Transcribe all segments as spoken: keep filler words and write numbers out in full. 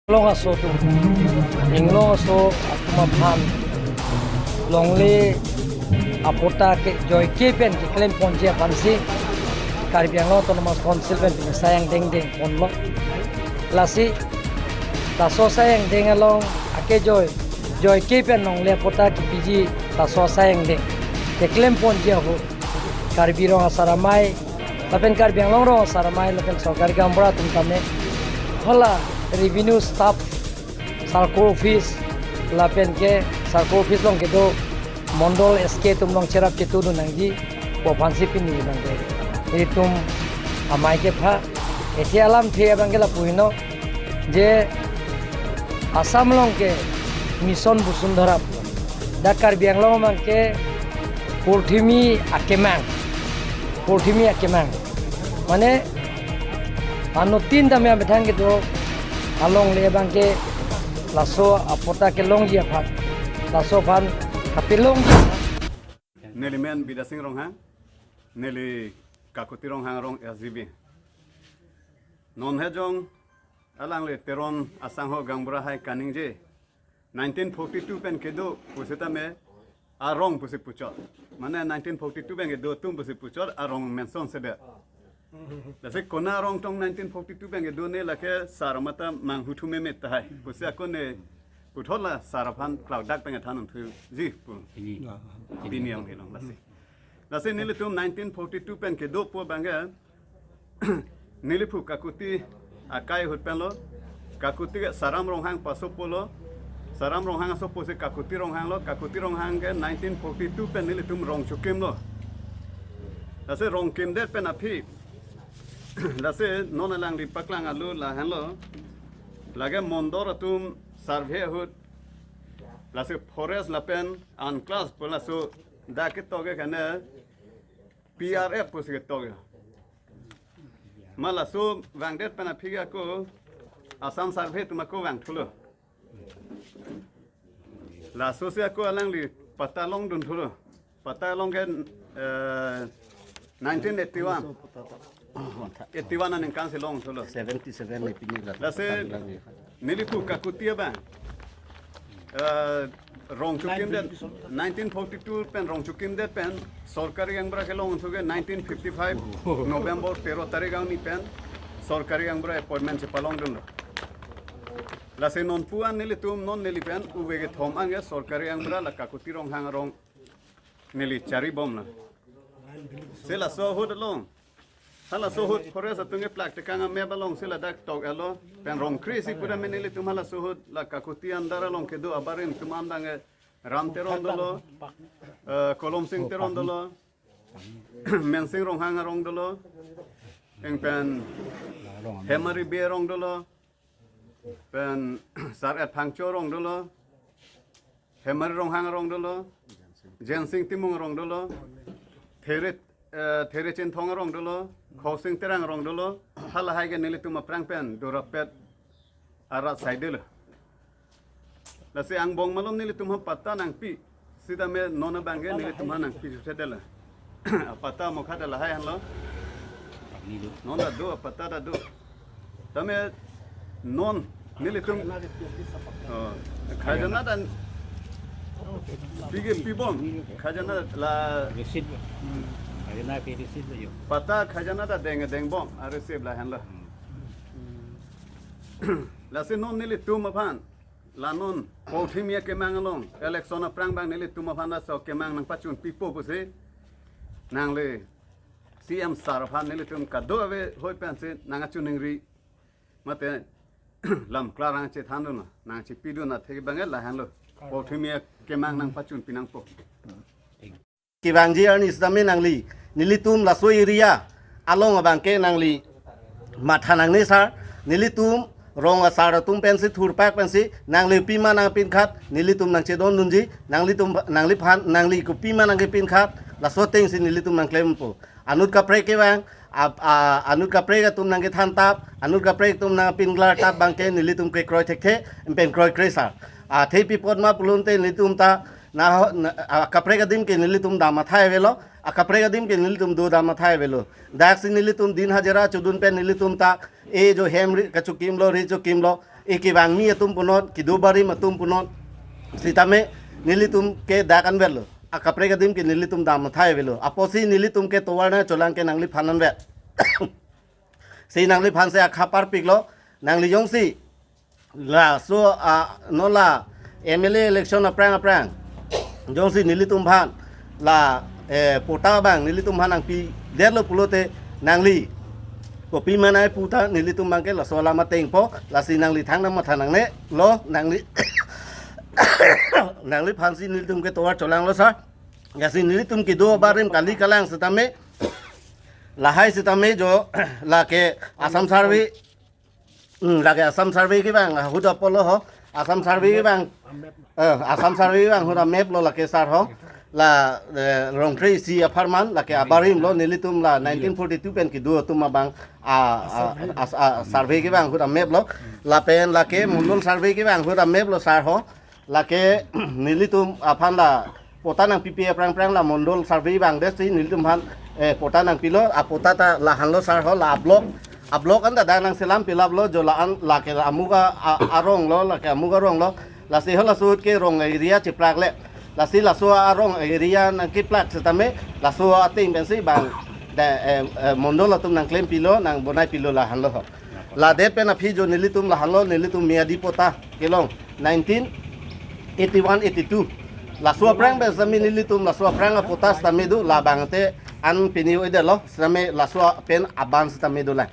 Inglong aso atum, Inglong aso atum aphan longle apatta ke joike pen keklem ponji aphansi Karbi Anglong Autonomous Council pen pini asai angdeng deng ponlo. Lasi laso asai angdeng along akejoi, joike pen longle apatta kepiji laso asai angdeng keklem ponji ahut Karbi Rong Asar Amei lapen Karbi Anglong Rong Asar Amei lapen sorkari gaonbura atum tame hala revenue staff, circle office lapen ke circle office along kedo mondol S K atum along cherap chetudun nangji pu aphansi pini abangke itum amei kepha. Athe alamthe abangke lapu heno je Assam along ke Mission Basundhara pu, dak Karbi Anglong abangke purthimi akemang, purthimi akemang. Mane anuttin tame amethang kedo alongle abangke laso apatta kelongji aphan, laso aphan kapelongji aphan. Neli men Bidya Sing Ronghang, neli Kakuti Ronghang arong S G B. Non hejong alangli Teron asangho gaonbura hai kaningje, nineteen forty-two pen kedo pusitame arong pusi puchot. Mane nineteen forty-two pen kedo atum pusi puchot, arong mention sede. Lasi kona arong tong nineteen forty-two pen kedo ne lake sar mata manghu thume me tahai. Pusi ako ne puthot la sar aphan klaudak pen than thuji pu. Pini. Pini ang hilong lasi. Lasi nelitum nineteen forty-two pen kedo pu abangke neliphu Kakuti akai ahut penlo. Kakuti ke Saram Ronghang pasopo lo. Saram Ronghang asopo si Kakuti Ronghang lo. Kakuti Ronghang ke nineteen forty-two pen nelitum rong chokimlo. Lasi rong kimdet pen aphi, lasi non alangli paklang alu lahenlo. Lake mondol atum survey ahut, lasi forest lapen unclass pu laso dak ketok ke kene P R F pusi ketok ya. Ma laso vangdet pen aphi ako Assam survey atum ako vangthulo. Laso si ako alangli patta longdunthulo. Patta long ke, eh, nineteen eighty-one. Eighty-one aningkan si longthulo. Seventy-seven ni pini la. Lasi neliphu Kakuti abang, eh, rong chokimdet, nineteen forty-two pen rong chokimdet pen sorkari gaonbura kelongthu ke nineteen fifty-five November tero tarik arni pen sorkari gaonbura appointment chepalongdunlo. Lasi non pu an nelitum non neli pen ove kethom ange sorkari gaonbura la Kakuti Ronghang arong neli charibomlo. Si laso ahut along, halaso ahut forest atum ke plak tekang ame balong si ladak tok alo pen rong kre si pura me nelitum halaso ahut la Kakuti andar along kedo abarim atum an abangke Ram Teron dolo, eh, Kolom Sing Teron dolo, Mensing Ronghang arong dolo, eng pen Hemari Bey arong dolo, pen Sar Et Phangcho arong dolo, Hemari Ronghang arong dolo, Jensing Timung arong dolo, There, eh, There Chinthong arong dolo, Khosing Terang arong dolo, halahai ke nelitum aphrang pen dorapet arat saidelo. Lasi angbong malom nelitum ha patta nangpi. Sitame non abangke nelitum ha nangpi susedelo. Patta mokha lahai henlo. Non ta do, patta ta do. Tame non nelitum, oh, khajana ta pike pibom. Khajana la receipt. Khajana pe receipt lo yo. Patta khajana ta deng dengbom, a receipt lahenlo. Lasi non nelitum aphan, la non purthimi akemang along election aphrang abang nelitum aphan laso kemang nangpachun pipo pusi nangli C M sir aphan nelitum kado-kave ahoi pensi nangkachiningri mate lam klarang chethandun nangchepidun athe abangke lahenlo. Purthimi akemang nangpachun pinangpo. Kevangji arni sitame nangli, nelitum laso area along abangke nangli matha nangne sir, nelitum rong asar atum pensi thurpak pensi nangli pima nangpinkhat, nelitum nangchedondunji, nanglitum nangliphan nangli kopima nangkepinkhat, laso atengsi nelitum nangklempo. Anut kaprek kevang, ap-, a, anut kaprek atum nangkethantap, anut kaprek atum nangpinklartap abangke nelitum kekroi thekthe, pen kroikre sir. Athe pi apot ma pulote nelitum ta na, na, akaprek adim ke nelitum dam athai avelo, akaprek adim ke nelitum do dam athai avelo. Daksi nelitum din hajira chodun pen nelitum ta, e jo hem ri kachokimlo, ri chokimlo, e kevangmi atum punot, kedo barim atum punot sitame nelitum ke dak anvetlo. Akaprek adim ke nelitum dam athai avelo. Apotsi nelitum ke tovar nangcholang ke nangliphan anvet. Si nangliphan si akha parpiklo, nangli jongsi laso a non la M L A election aphrang aphrang jongsi nelitum aphan la eh, patta abang nelitum aphan nangpidetlo pulote nangli kopi manai pu ta nelitum abang ke laso alam atengpo, lasi nangli thangnat matha nangnelo, nangli nangliphan si nelitum ke tovar cholanglo sir. Lasi nelitum kedo barim kali kalang sitame, lahai sitame jo lake Assam Survey, hmm, lake Assam Survey kevang ahut apotlo ho, Assam Survey kevang, eh, Assam Survey kevang ahut amap lo lake sir ho. La eh, Rongkre isi apharman lake abarim lo, nelitum la nineteen forty-two pen kedo atum abang a, a, a, a, survey kevang ahut amap lo. Lapen lake Mondol Survey kevang ahut amap lo sir ho. Lake nelitum aphan la patta nangpipe aphrang aphrang la Mondol Survey vangdet si nelitum aphan eh, patta nangpilo, apatta ta lahanlo sir ho, la ablock, ablock an ta dak nangselam pilaplo, jo la-an lake la amuk a, a, arong lo, lake amuk arong lo. Lasi halaso ahut ke rong area cheprak le. Lasi laso arong area nangkeplak sitame laso ateng pensi bang da, eh, eh, Mondol atum nangklempilo, nangbonaipilo lahanlo ho. Ladet pen aphi jo nelitum lahanlo, nelitum Miyadi patta kelong nineteen eighty-one eighty-two. Laso aphrang pen sitame nelitum laso aphrang apatta sitame do, labang te an pini oidetlo, sitame laso pen aban sitame dolang.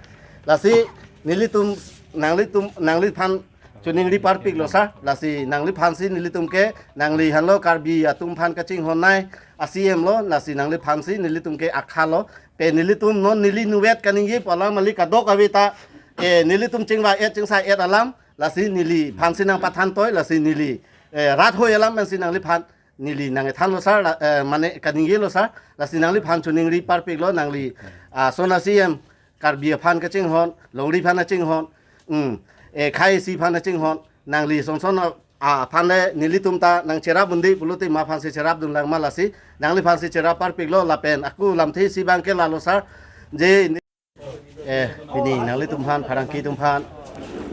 Lasi nelitum nanglitum nangliphan choningri parpiklo sir. Lasi nangliphan si nelitum ke nangli hanlo Karbi atum aphan kachinghon nai a-C M lo, lasi nangliphan si nelitum ke akha lo. Pe nelitum non neli nuvet kaningje pu alam mali kadokave ta, eh, nelitum chingvai-et chingsai-et alam, lasi neliphan si nangpathan toi, lasi neli eh, rat hoi alam pensi nangliphan neli nangkethanlo sir, la, eh, mane kaningjelo sir. Lasi nangliphan choningri parpiklo, nangli ah, son a-C M, Karbi aphan kachinghon, longri aphan kachinghon, hmm, eh, khei isi aphan kachinghon, nangli son son a, aphan le nelitum ta nangcherap un-e pulote ma aphan si cherapdun lang ma, lasi nangliphan si cherap parpiklo. Lapen ako lamthe isi abang ke lalo sir, je eh, pini nanglitum aphan, pherangke atum aphan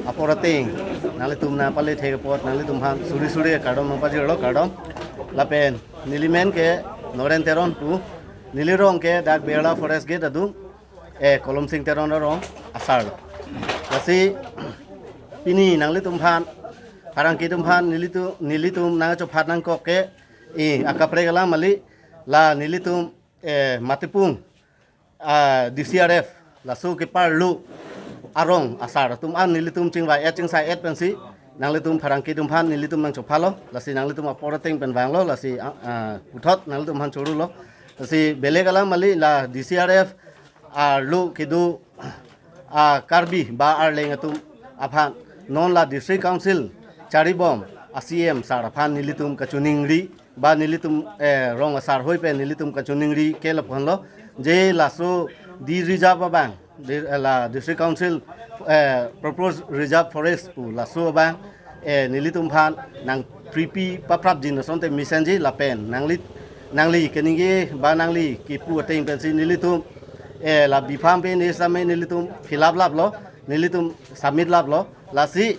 apor ateng nanglitum nangpale thek apot nanglitum aphan suri suri kardom nangpajirlo, kardom. Lapen neli men ke Noren Teron pu, neli rong ke dak Birla Forest Gate adung, eh, Kolomsing Teron arong asar lo. Lasi pini nanglitum aphan, pherangke atum aphan nelitum, nelitum nangchophat nangkok ke, eh, akaprek alam mali, la nelitum eh, Matipung, ah, D C R F, laso keparlo arong asar atum an nelitum chingvai-et chingsai-et pensi nanglitum pherangke atum aphan nelitum nangchophalo, lasi nanglitum apor ateng pen vanglo, lasi ah, ah, puthot nanglitum aphan chorulo. Lasi belek alam mali, la D C R F arlo kedo a Karbi ba Arleng atum aphan non la District Council charibom a-C M sir aphan nelitum kachoningri ba nelitum, eh, rong asar hoi pen nelitum kachoningri ke lapuan lo, je laso di reserve abang, di, eh, la District Council, eh, proposed reserve forest pu laso abang, eh, nelitum aphan nangpripi paprapji, asonte mesenji, lapen nangli, nangli keningje ba nangli kipu ateng pensi nelitum, eh, la bifam pen isi sitame nelitum fill up laplo, nelitum submit laplo. Lasi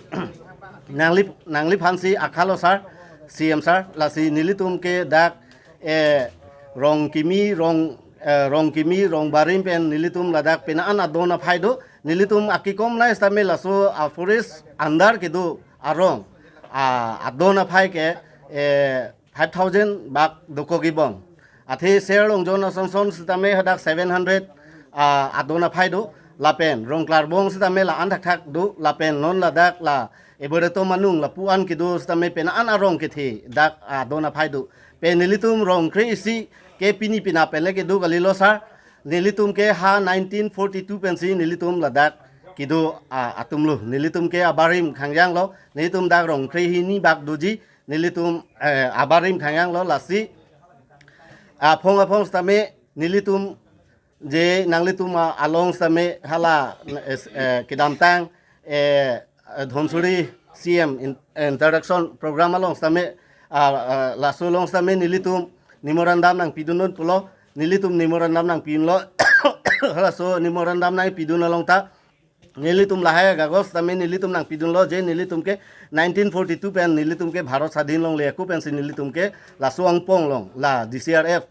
nangli, nangliphan si akha lo sir, C M sir, lasi nelitum ke dak, eh, rong kimi, rong, eh, rong kimi, rong barim pen nelitum ladak pena an adon aphai do, nelitum akikom nai sitame laso a-forest under kedo arong, ah, adon aphai ke, eh, five thousand bak dokok ibong. Athe Ser Longjon ason son sitame hadak seven hundred, ah, adon aphai do, lapen Rongklarbong sitame la-an thakthak do, lapen non ladak la Eberetom anung lapu an kedo sitame pena an arong kethe dak adon aphai do. Pe nelitum Rongkre isi ke pini pina pen le kedo kalilo sir. Nelitum ke ha nineteen forty-two pensi nelitum ladak kedo, ah, atum lo. Nelitum ke abarim khangjang lo. Nelitum dak Rongkre hini bak doji. Nelitum, eh, abarim khangjang lo, lasi aphong aphong sitame nelitum je nanglitum, ah, along sitame hala, eh, eh, kedamtang, eh, Dhonsuri C M in-, introduction program along sitame, ah, ah, laso along sitame nelitum memorandum nangpidun pulo, nelitum memorandum nangpidunlo, laso memorandum nangpidun along ta nelitum lahai kagos tame nelitum nangpidunlo je nelitum ke nineteen forty-two pen nelitum ke Bharat Sadhin longle ako pensi nelitum ke laso angpong along la D C R F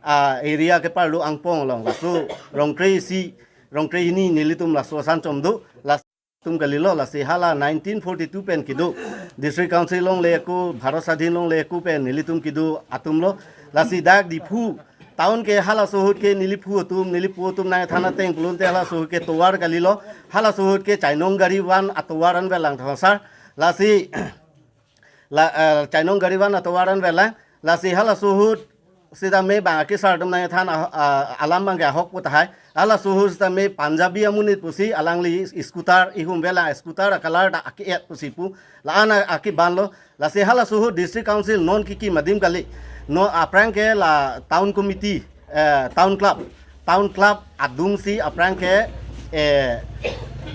a area keparlo angpong along laso Rongkre isi, Rongkre hini nelitum laso asan chom do. Latum kalilo, lasi hala nineteen forty-two pen kedo District Council longle ako, Bharat Sadhin longle ako pen nelitum kedo atumlo. Lasi dak Diphu town ke halaso ahut ke neli phu atum, neli po atum nangthan ateng pulote halaso ahut ke tovar kalilo. Halaso ahut ke chainong gari van atovar an velang thosar. Lasi la, eh, chainong gari van atovar an velang. Lasi halaso ahut sitame bang akesar atum nangthan ah, ah, alam bang ke ahok pu tahai. Halaso ahut sitame Punjabi amonit pusi alangli scooter ihum velang, scooter a-colour ta ake-et pusi pu. La-an a-, akebanlo. Lasi halaso ahut District Council non kekim adim kali. Non aphrang ke la Town Committee, eh, Town Club. Town Club adungsi aphrang ke, eh,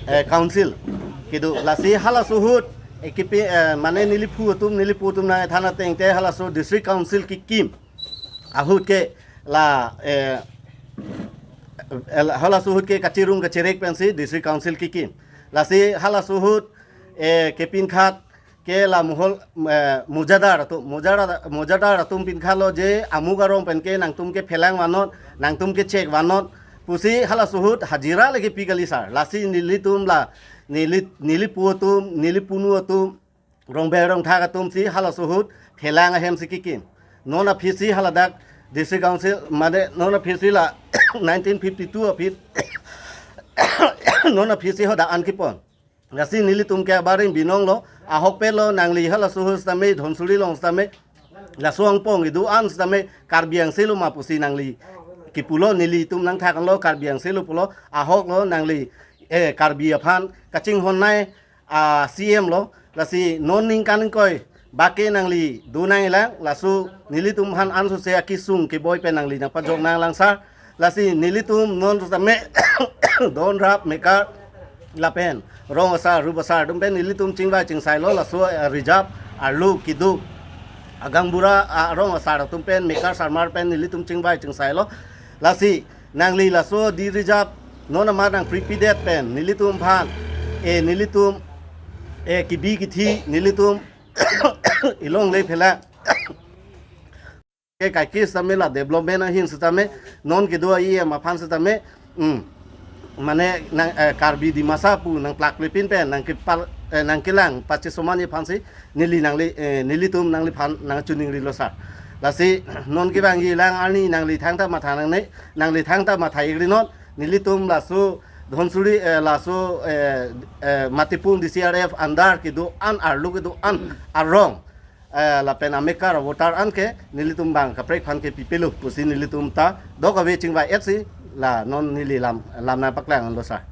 eh, Council kedo. Lasi halaso ahut, eh, kipi, eh, mane neli phu atum, neli po atum nangthan ateng te halaso District Council kekim ahut ke la, eh, eh, halaso ahut ke kachirung kachirek pensi District Council kekim. Lasi halaso ahut, eh, kepinkhat ke la mohol, eh, mojadar atum, mojadar, mojadar atum pinkhatlo je amuk arong pen ke nangtum ke phelang vannon, nangtum ke chek vannon pusi halaso ahut hajira le kepi kali sar. Lasi nelitum la, neli, neli po atum, neli punu atum, rongbe rongthak atumsi halaso ahut phelang ahemsi kekim. Non aphi si haladak District Council, mane non aphi si la nineteen fifty-two aphi, non aphi si hadak an kepon. Lasi nelitum ke abaring binonglo, ahokpetlo, nangli halaso ahut sitame, Dhansiri along sitame, laso angpong kedo an sitame Karbi angse lo ma pusi nangli kepulo, nelitum nangthak-anlo Karbi angse lo pulo, ahoklo nangli, eh, Karbi aphan kachinghon nai a-C M lo. Lasi non ningkan ingkoi bak ke nangli do nangjilang, laso nelitum aphan ansose akesung keboi pen nangli nangpajok nanglang sar. Lasi nelitum non sitame don rap mekar lapen rong asar, rup asar atum pen nelitum chingvai chingsailo, laso, eh, reserve arlo kedo agaonbura, ah, rong asar atum pen mekar sarmar pen nelitum chingvai chingsailo. Lasi nangli laso D reserve non amat nangpri pidet pen nelitum aphan, eh, nelitum, eh, kebi kethe nelitum ilongle phelang ke kaikis sitame la development ahin sitame, non kedo a-E M aphan sitame, hmm, mane nang, eh, Karbi Dimasa pu nangplaklepin pen nangkepal, eh, nangkelang pachesomanji aphansi neli nangli, eh, nelitum nangliphan nangchiningrilo sar. Lasi non kevangjilang arni nangli thangta matha nangne, nangli thangta matha-ikrinon, nelitum laso Dhansiri, eh, laso, eh, eh, Matipung D C R F under kedo an, arlo kedo an arong, eh, lapen amekar avoter an ke nelitum bang kaprek aphan ke pipelo pusi nelitum ta dok ave chingvai-etsi la non neli lam, lam nangpaklang-anlo sar.